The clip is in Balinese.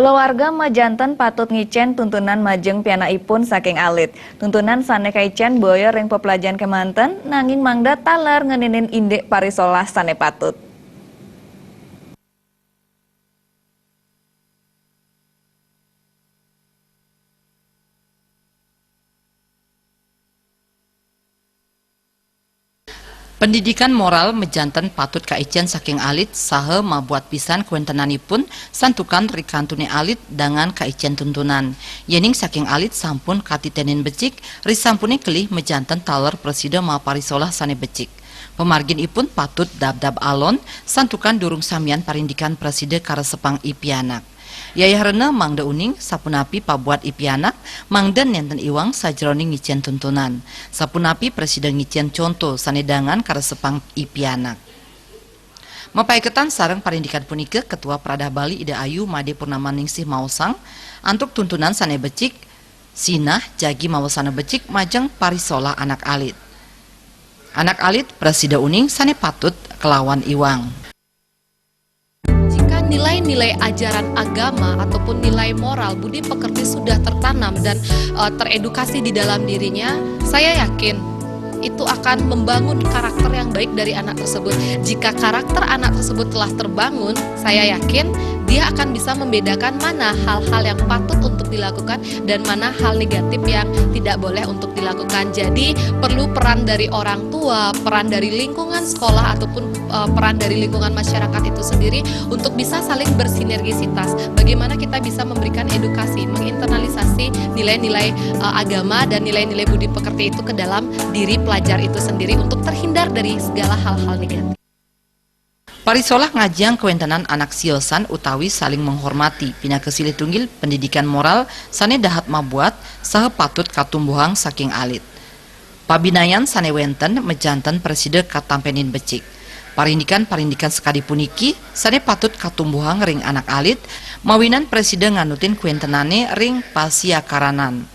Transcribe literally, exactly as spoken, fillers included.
Kulawarga majanten patut ngicén tuntunan majeng pianakipun saking alit. Tuntunan sané kaicén boya ring peplajahan kémanten, nanging mangda taler ngeninin indik parisolah sané patut. Pendidikan moral majanten patut kaicén saking alit saha mabuat pisan kawéntenanipun santukan rikantuné alit dangan kaicén tuntunan. Yéning saking alit sampun katiténin becik, risampuné kelih majanten taler prasida maparisolah sané becik. Pamarginipun patut dabdab alon, santukan durung samian parindikan prasida karesepang i pianak. Yayah rena mangda uning sapunapi pabuat i pianak, mangda nénten iwang sajeroning ngicén tuntunan. Sapunapi prasida ngicén conto sané dangan karesepang i pianak. Mapaiketan sareng parindikan punika, Ketua Pradah Bali Ida Ayu Madé Purnamaningsih maosang, antuk tuntunan sané becik, sinah jagi mawasana becik majeng parisolah anak alit. Anak alit prasida uning sané patut kalawan iwang. Jika nilai-nilai ajaran agama ataupun nilai moral, budi pekerti sudah tertanam dan, eh, teredukasi di dalam dirinya, saya yakin itu akan membangun karakter yang baik dari anak tersebut. Jika karakter anak tersebut telah terbangun, saya yakin dia akan bisa membedakan mana hal-hal yang patut untuk dilakukan dan mana hal negatif yang tidak boleh untuk dilakukan. Jadi, perlu peran dari orang tua, peran dari lingkungan sekolah ataupun, eh, peran dari lingkungan masyarakat itu sendiri untuk bisa saling bersinergisitas. Bagaimana kita bisa memberikan edukasi, menginternalisasi nilai-nilai, eh, agama dan nilai-nilai budi pekerti itu ke dalam diri pelajar itu sendiri untuk terhindar dari segala hal-hal negatif. Parisolah ngajiang kawéntenan anak siosan utawi saling menghormati, pinaka silih tunggil pendidikan moral sané dahat mabuat saha patut katumbuhang saking alit. Pabinayan sané wénten majanten prasida katampénin becik. Parindikan-parindikan sakadi puniki sané patut katumbuhang ring anak alit, mawinan prasida nganutin kawéntenané ring pasiakaranan.